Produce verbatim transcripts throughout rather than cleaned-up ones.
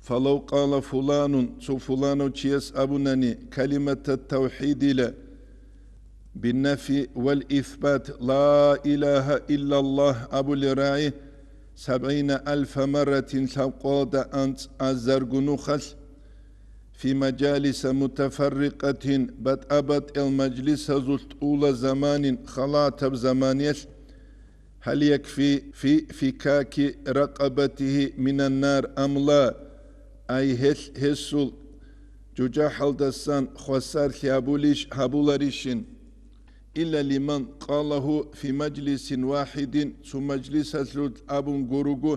Фалав къала фуланун, цо фуланав чияс абунани, калиматат тавхӀидила, биннафи вал исбат, ла илагьа иллаллагь абулел рагӀи, сабгӀина алфа марратин, лъабкъоялда анцӀазарго нухалъ, фи мажалиса мутафаррикъатин, батӀа-батӀиял мажлисазулъ тӀула заманин, халатаб заманиялъ, гьал якфи фи фикаки ракъабатигьи минан нар ам ла, ай гьелъ гьесул жужахӀалдасан хвасарлъи гьабулищ гьабуларищин, илла лиман къалагьу фи мажлисин вахӀидин, цо мажлисалъулъ абун гуруго,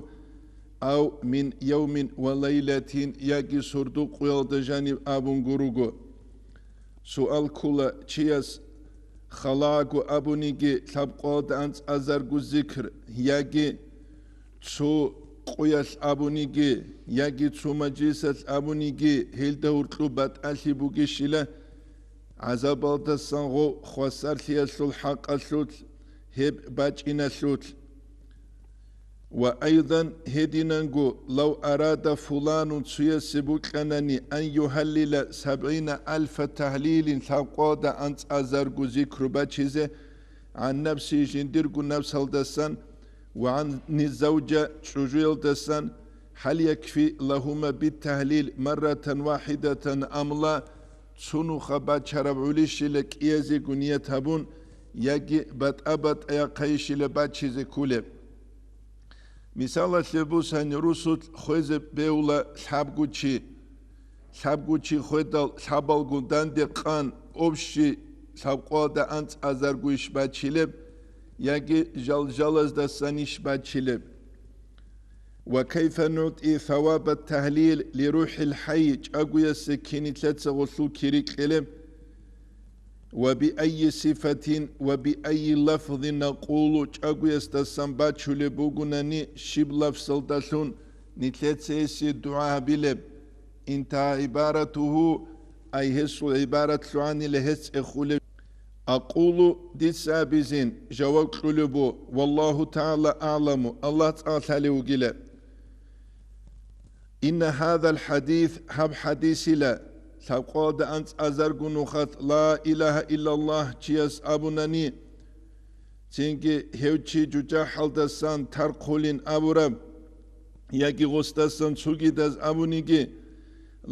ав мин явмин ва лайлатин, яги сурдукъуялда жаниб абун гуруго. Суал ккола, чияс халаго абуниги, лъабкъоялда анцӀазарго зикр, яги цо къуялъ абуниги, яги цо мажлисалъ абуниги, гьелда гьоркьоб батӀалъи бугищила, гӀазабалдасан гъов хвасарлъиялъул хӀакъалъулъ, гьеб бачӀиналъулъ. Ва айдан, гьединанго, лав арада фуланун, цуясе букьанани, ан югьаллила сабгӀина алфа тагьлилин, лъабкъоялда анцӀазарго зикру бачизе, гӀан нафсигьи, жиндирго нафсалдасан, ва гӀан низавжа, чӀужуялдасан, гьал якфи лагьума битагьлил марратан вахӀидатан ам ла, цо нуха бачараб гӀулищила кӀиязего ният гьабун, яги батӀа-батӀаяхъайищила бачизе кколеб. Мисалалъе бусани, русулъ хвезе бегьула лъабго чи. Лъабго чи хведал, лъабалгун данде къан, общий лъабкъоялда анцӀазаргойищ бачилеб, яги жал-жалаздасанищ бачилеб? Ва кайфа нугӀти савабат тагьлил ли рухӀил хӀайи, чӀагоясе кинилъаца гъолъул кири кьелеб? Ва биайи сифатин ва биайи лафзин накъулу, чӀагоясдасан бачулеб бугунани, щиб лафзалдалъун нилъеца гьесие дугӀа гьабилеб? Интагьа гӀибаратугьу, ай гьесул гӀибарат лъугӀанила гьес цӀехулеб. Акъулу, дица абизин, жаваб кьулеб бу, валлагьу тагӀала агӀламу, Аллагь цӀакъ лъалев вугила. Инна гьадал хӀадис, гьаб хӀадисила, лъабкъоялда анцӀазарго нухалъ ла илагьа иллаллагь чияс абунани, цинги гьев чи жужахӀалдасан тархъулин абураб, яги гъосдасан цогидаз абуниги,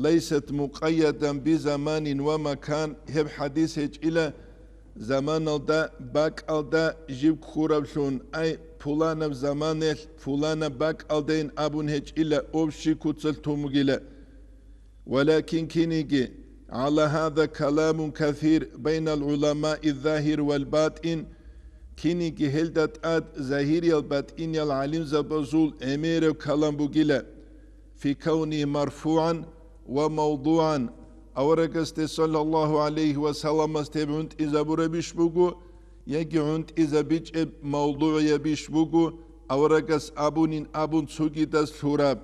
лайсат мукъайядан би заманин ва макан, гьеб хӀадис гьечӀила заманалда, бакӀалда жиб ккураблъун, ай, пуланаб заманалъ, пуланаб бакӀалдайин абун гьечӀила, общий куцалъ тун бугила. Валакин киниги, гӀала гьаза каламун касир байнал гӀуламаи загьир вал батӀин, киниги гьелда тӀад загьириял батӀиниял гӀалимзабазул гӀемераб калам бугила, фи кавни марфугӀан ва мавдугӀан, аварагасде саллаллагьу гӀалайгьи ва салламас гьеб гӀунтӀизабурабищ буго, яги гӀунтӀизабичӀеб мавдугӀиябищ буго, аварагас абунин абун цогидаз лъураб.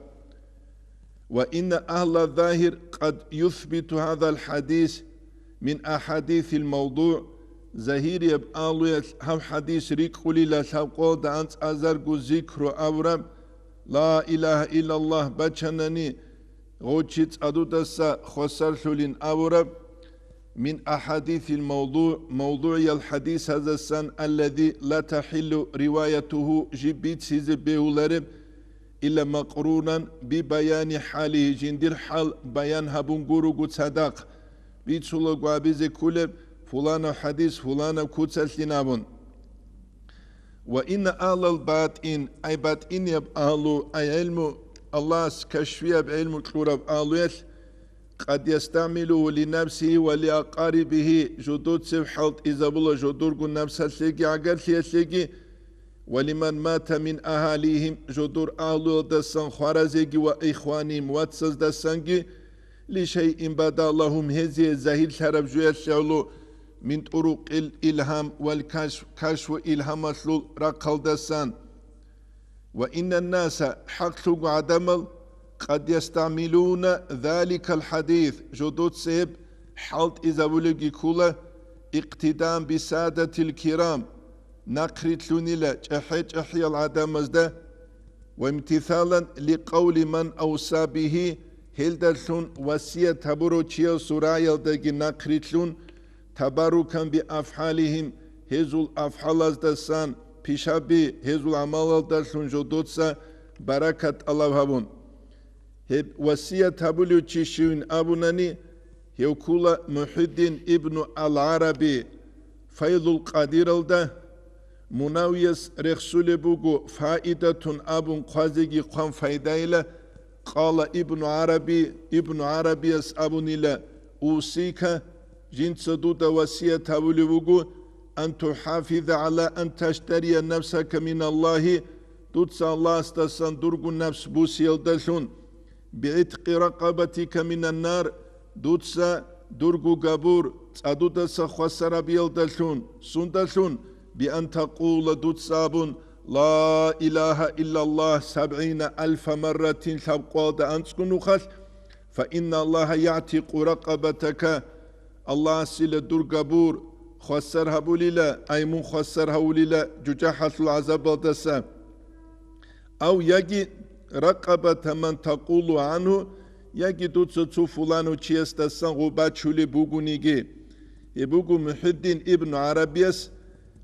Ва инна агьла загьир къад юсбиту гьазал хӀадис мин ахадисил мавдугӀ, загьирияб агьлуялъ гьаб хӀадис рикӀкӀулила лъабкъоялда анцӀазарго зикру абураб, ла илагьа иллаллагь бачанани, гъов чи цӀадудаса хвасарлъулин абураб, мин ахадисил мавдугӀ, мавдугӀиял хӀадисазасан, аллади ла тахӀиллу риваятугьу жиб бицизе бегьулареб, илла макърунан би баяни хӀалигьи, жиндир хӀал баян гьабун гуруго цадахъ, бицулаго абизе кколеб, фуланаб хӀадис фуланаб куцалъин абун. Ва инна агьлал батӀин, ай батӀинияб агьлу, ай гӀелму, Аллагьас кашфияб гӀелму кьураб агьлуялъ, къад ястагӀмилугьу линабсигьи ва лиакъарибигьи, жодоцев хӀалтӀизабула жодорго напсалъеги гӀагарлъиялъеги, ва лиман мата мин агьалигьим, жодор агьлуялдасан хваразеги ва ихванигьим, вацаздасанги, лишайин бада лагьум, гьезие загьирлъараб жуялъе гӀоло, мин тӀурукъил илгьам вал кашф, кашфу илгьамалъул рахъалдасан. Ва иннан наса, хӀакълъуго гӀадамал, къад ястагӀмилуна заликал хӀадис, жодоца гьеб хӀалтӀизабулебги ккола, икътидаан бисадатил кирам, нахърилълъунила чӀахӀи-чӀахӀиял гӀадамазда, ва имтисалан ликъавли ман авса бигьи, Гьелдалъун васият гьабурав чиясул рагӀиялдаги нахърилълъун, табаррукан би афгӀалихим, гьезул афгӀалаздасан, пишаби, гьезул гӀамалалдалъун жодоца баракат тӀалаб гьабун. Гьеб васият гьабулев чи щивин абунани, гьев ккола МухӀиддин ибну ал-ГӀараби, Файлул Къадиралда. Мунавияс рехсулеб буго, фаидатун абун хъвазеги хъван файдайила, къала Ибну ГӀараби, Ибну ГӀарабияс абунила: «Усика, жинца дуда васият гьабулев вуго, ан тухӀафиза гӀала ан таштария нафсака миналлагьи, дуца Аллагьасдасан дургун напс бусиялдалъун, бигӀиткъи ракъабатика минаннар, дуца дурго габур цӀадудаса хвасар гьабиялдалъун, сундалъун, биан такъула дуца абун, ла илагьа иллаллагь сабгӀина алфа марратин лъабкъоялда анцӀго нухалъ, фа инна Аллагьа ягӀтикъу ракъабатака, Аллагьасила дур габур хвасар гьабулила, ай мун хвасар гьавулила жужахӀалъул гӀазабалдаса». Ав яги ракъабата ман такъулу гӀангьу, яги дуца цо фуланав чиясдасан гъоб бачулеб бугониги. Гьеб буго МухӀиддин ибну ГӀарабияс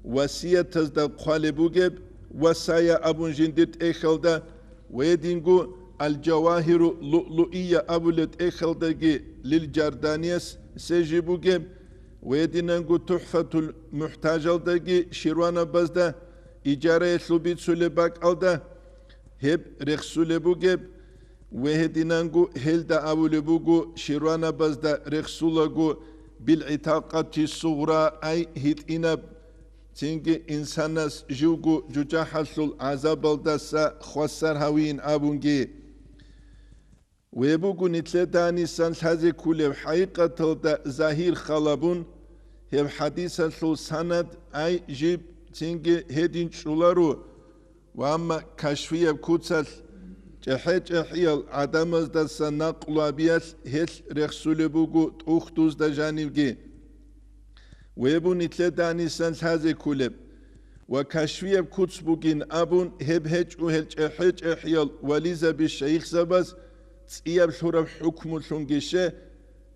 васиятазда хъвалеб бугеб, «Васая» абун жиндир тӀехьалда, ва гьединго «Ал-Жавагьиру Луълуия» абулеб тӀехьалдаги Лил Жарданияс сежи бугеб, ва гьединанго «ТухӀфатул МухӀтажалдаги» Ширванабазда ижараялъул бицулеб бакӀалда гьеб рехсулеб бугеб, ва гьединанго гьелда абулеб буго, Ширванабазда рехсулаго билгӀитакъати сугъра, ай гьитӀинаб, цинги инсанас живго жужахӀалъул гӀазабалдаса хвасар гьавин абунги. Гьеб буго нилъеда гьанисан лъазе кколеб, хӀакъикъаталда загьир халабун, гьеб хӀадисалъул санад, ай жиб, цинги гьедин чӀоларо, ва амма кашфияб куцалъ чӀехӀе-чӀехӀиял гӀадамаздаса накълу гьабиялъ гьелъ рехсулеб буго тӀухьдузда жанивги. Гьеб буго нилъеда гьанисан лъазе кколеб. Ва кашфияб куц бугин абун, гьеб гьечӀо гьел чӀехӀе-чӀехӀиял вализаби-шайихзабаз цӀияб лъураб хӀукмулъунги ще,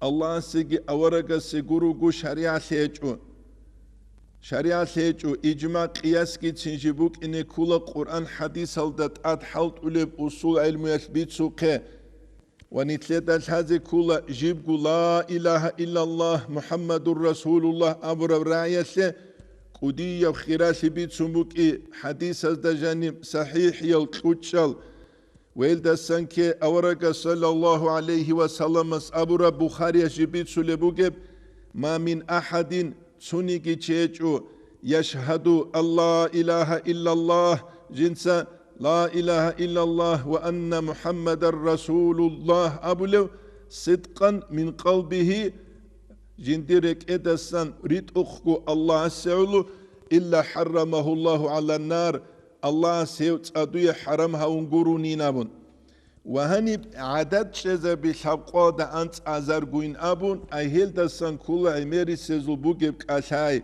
Аллагьасеги аварагасе гуруго шаригӀалъ гьечӀо. ШаригӀалъ гьечӀо, ижмагӀ, къиясгицин жиб букӀине ккола Къуръан-хӀадисалда тӀад хӀалтӀулеб усул гӀелмуялъ бицухъе. Ва нилъеда лъазе ккола жибго «Ла илагьа иллаллагь, МухӀаммадур Расулуллагь» абураб рагӀиялъе кӀудияб хиралъи бицун букӀи хӀадисазда жаниб сахӀихӀиял кьучӀал, ва гьелдасан кке аварагас, саллаллагьу гӀалайгьи ва салламас, абураб Бухарияс жиб бицулеб бугеб: «Ма мин ахӀадин», цониги чи гьечӀо, «яшгьаду ан ла илагьа иллаллагь», жинца «Ла илагьа иллаллагь ва анна МухӀаммадар Расулуллагь» абулев, «сидкъан мин къалбигьи», жиндир рекӀедасан ритӀухъго Аллагьасе гӀоло, «илла хӀаррамагьуллагьу гӀалан нар», Аллагьас гьев цӀадуе хӀарам гьавун гурунин абун. Ва гьаниб гӀадат чӀезаби лъабкъоялда анцӀазаргуин абун, ай гьелдасан ккола гӀемерисезул бугеб кӀалъай.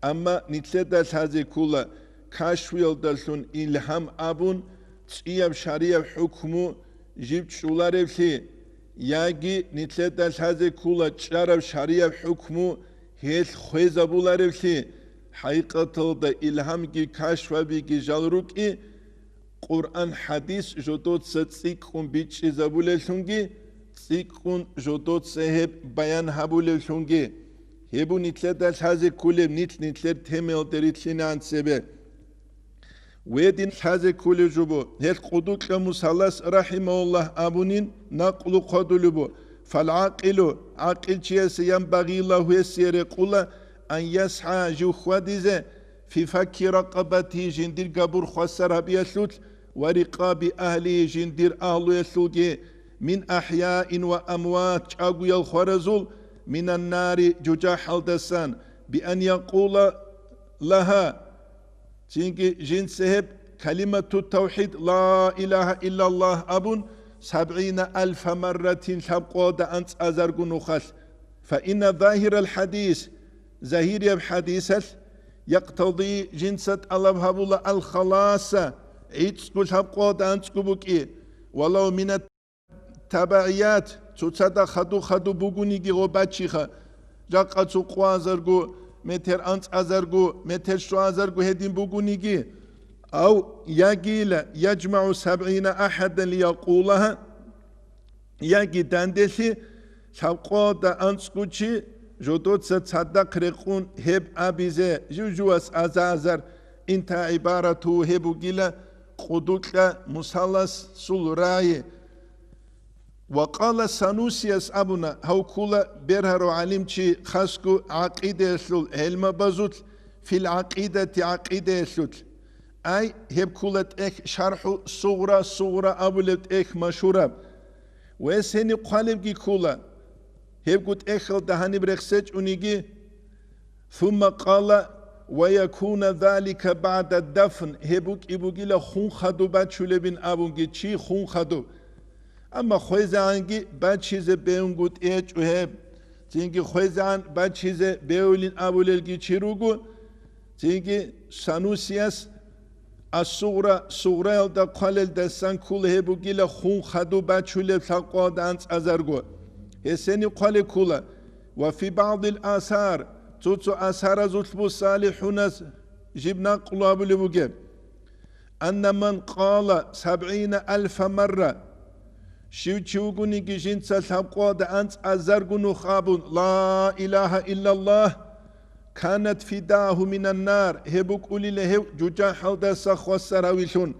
Амма нилъеда лъазе ккола кашфиялдалъун илгьам абун, цӀияб шаригӀаб хӀукму жиб чӀоларевлъи, яги нилъеда лъазе ккола чӀараб шаригӀаб хӀукму гьелъ хвезабуларевлъи, хӀакъикъаталда илгьамги кашфабиги жал рукӀи, Къуръан-хӀадис жодоца цӀикӀкӀун бичӀчӀизабулеллъунги, цӀикӀкӀун жодоца гьеб баян гьабулевлъунги. Гьеб буго нилъеда лъазе кколеб, нилъ-нилъер темаялде рилълъинегӀан цебе. Гьедин лъазе кколеб жо буго, гьел Къудукьа Мусалас, рахӀимагьуллагь, абунин, накълу хъвадулеб буго: «ФалгӀакъилу», гӀакъилчиясе, «янбагъи лагьу», гьесие рекъула, «ан ясгӀа», жив хьвадизе, «фи факки ракъабатигьи», жиндир габур хвасар гьабиялъулъ, «ва рикъаби агьлигьи», жиндир агьлуялъулги, «мин ахӀяин ва амват», чӀагоял хваразул, «минан нари», жужахӀалдасан, «би ан якъула лагьа», цинги жинца гьеб калимату тавхӀид, «ла илагьа иллаллагь», абун, «сабгӀина алфа марратин», лъабкъоялда анцӀазарго нухалъ. «Фа инна загьирал хӀадис», загьирияб хӀадисалъ, «якътади», жинца тӀалаб гьабула, «ал-халаса», гӀицӀго лъабкъоялда анцӀго букӀи, «валав минат табагӀият, цоцазда хадуб-хадуб бугониги гъо бачиха, жакъа цо къоазарго, метр анцӀазарго, метр щуазарго гьедин бугониги, ав ягила яжмагӀу сабгӀина ахӀадан лиякъулагьа, яги данделъи лъабкъоялда анцӀго чи жодоца цадахъ рекъун гьеб абизе, жив-жувас аза-азар, инта гӀибарату гьеб бугила къудукьа мусаласул рагӀи. Ва къала Санусияс абуна, гьав ккула бергьарав гӀалимчи хасго гӀакъидаялъул гӀелмабазулъ, фил гӀакъидати гӀакъидаялъулъ. Ай, гьеб ккула тӀехь шархӀу сугъра, сугъра абулеб тӀехь машгьураб. Вес гьениб хъвалебги ккула, гьебго тӀехьалда гьаниб рехсечӀониги, Сумма къала, ва якуна залика баъда дафн, гьеб букӀи бугила хун хадуб бачулебин абунги чи хун хадуб. Амма хвезегӀанги бачизе бегьунгутӀи гьечӀо гьеб. Цинги хвезегӀан бачизе бегьулин абулелги чи руго, цинги Санусияс Ас-сугъра, сугъраялда хъвалелдасан ккула гьеб бугила хун хадуб бачулеб лъабкъоялда анцӀазарго. Гьесени хъвалеб ккула. Ва фи баъдил асар, цо-цо асаразулъ бу салихӀунас жиб накълу гьабулеб бугеб. Анна ман къала сабгӀина алфа марра, щив чи вугониги жинца лъабкъоялда анцӀазарго нух абун, Ла илагьа иллаллагь, канат фидагьу минан нар, гьеб букӀулила гьев жужахӀалдаса хвасар гьавилъун.